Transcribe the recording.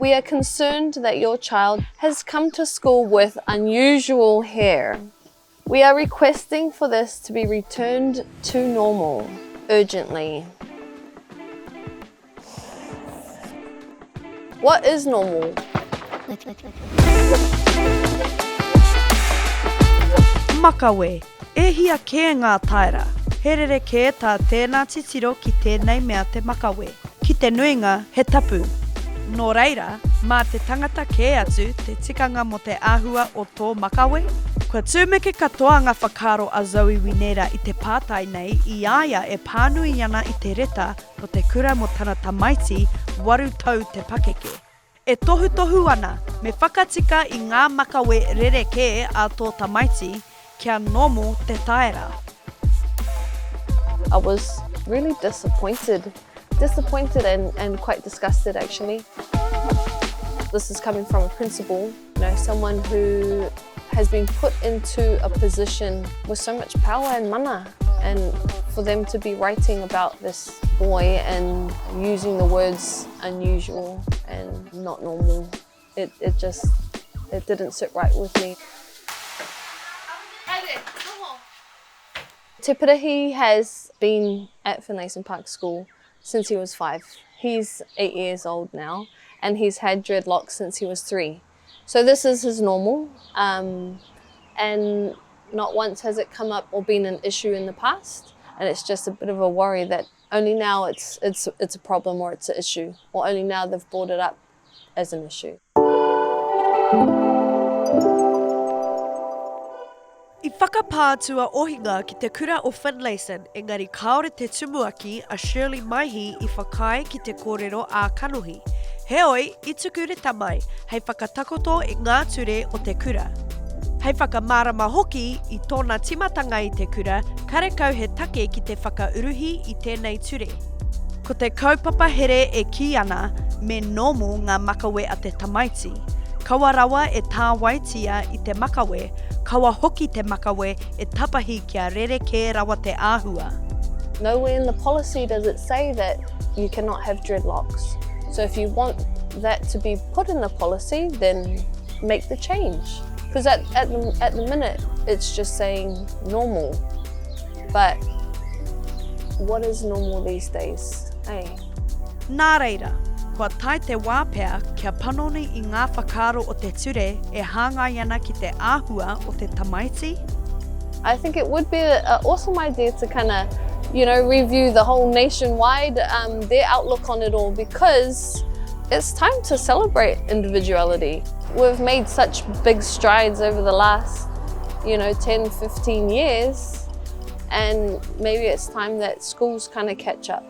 We are concerned that your child has come to school with unusual hair. We are requesting for this to be returned to normal urgently. What is normal? Makawe, E hia kē ngā taera? He rerekē tā tēnā titiro ki tēnei mea te makawe. Ki te nuinga, he tapu. Nō reira, mā te tangata kē atu te tikanga mō te āhua o tō makawe? Kua tūmeke katoa ngā whakaaro a Zoe Winera i te pātai nei i a ia e pānui ana i te reta nō te kura mō tana tamaiti waru tau te pakeke. E tohutohu ana me whakatika i ngā makawe rerekē a tō tamaiti kia normal te taera. I was really disappointed, disappointed and, and quite disgusted actually. This is coming from a principal, you know, someone who has been put into a position with so much power and mana and for them to be writing about this boy and using the words unusual and not normal, it, it just, it didn't sit right with me. Te Pirihi has been at Finlayson Park School since he was five. He's eight years old now and he's had dreadlocks since he was three. So this is his normal um, and not once has it come up or been an issue in the past and it's just a bit of a worry that only now it's, it's, it's a problem or it's an issue or only now they've brought it up as an issue. I whakapā atu a Ohinga ki te kura o Finlayson engari kāore te tumuaki a Shirley Maihi i whakaae ki te kōrero ā-kanohi. Heoi, i tuku reta mai hei whakatakoto i ngā ture o te kura. Hei whakamārama hoki i tōna tīmatanga i te kura karekau he take ki te whakauruhi i tēnei ture. Ko te kaupapa here e kī ana me normal ngā makawe a te tamaiti. Kaua rawa e tāwaitia i te makawe, kaua hoki te makawe e tapahi kia rerekē rawa te āhua. Nowhere in the policy does it say that you cannot have dreadlocks. So if you want that to be put in the policy, then make the change. Because at, at, the, at the minute, it's just saying normal. But what is normal these days, eh? Nā reira, kua tae te wā pea kia panoni i ngā whakaaro o te ture e hāngai ana ki te āhua o te tamaiti? I think it would be an awesome idea to kind of, you know, review the whole nationwide, um, their outlook on it all because it's time to celebrate individuality. We've made such big strides over the last, you know, 10, 15 years and maybe it's time that schools kind of catch up.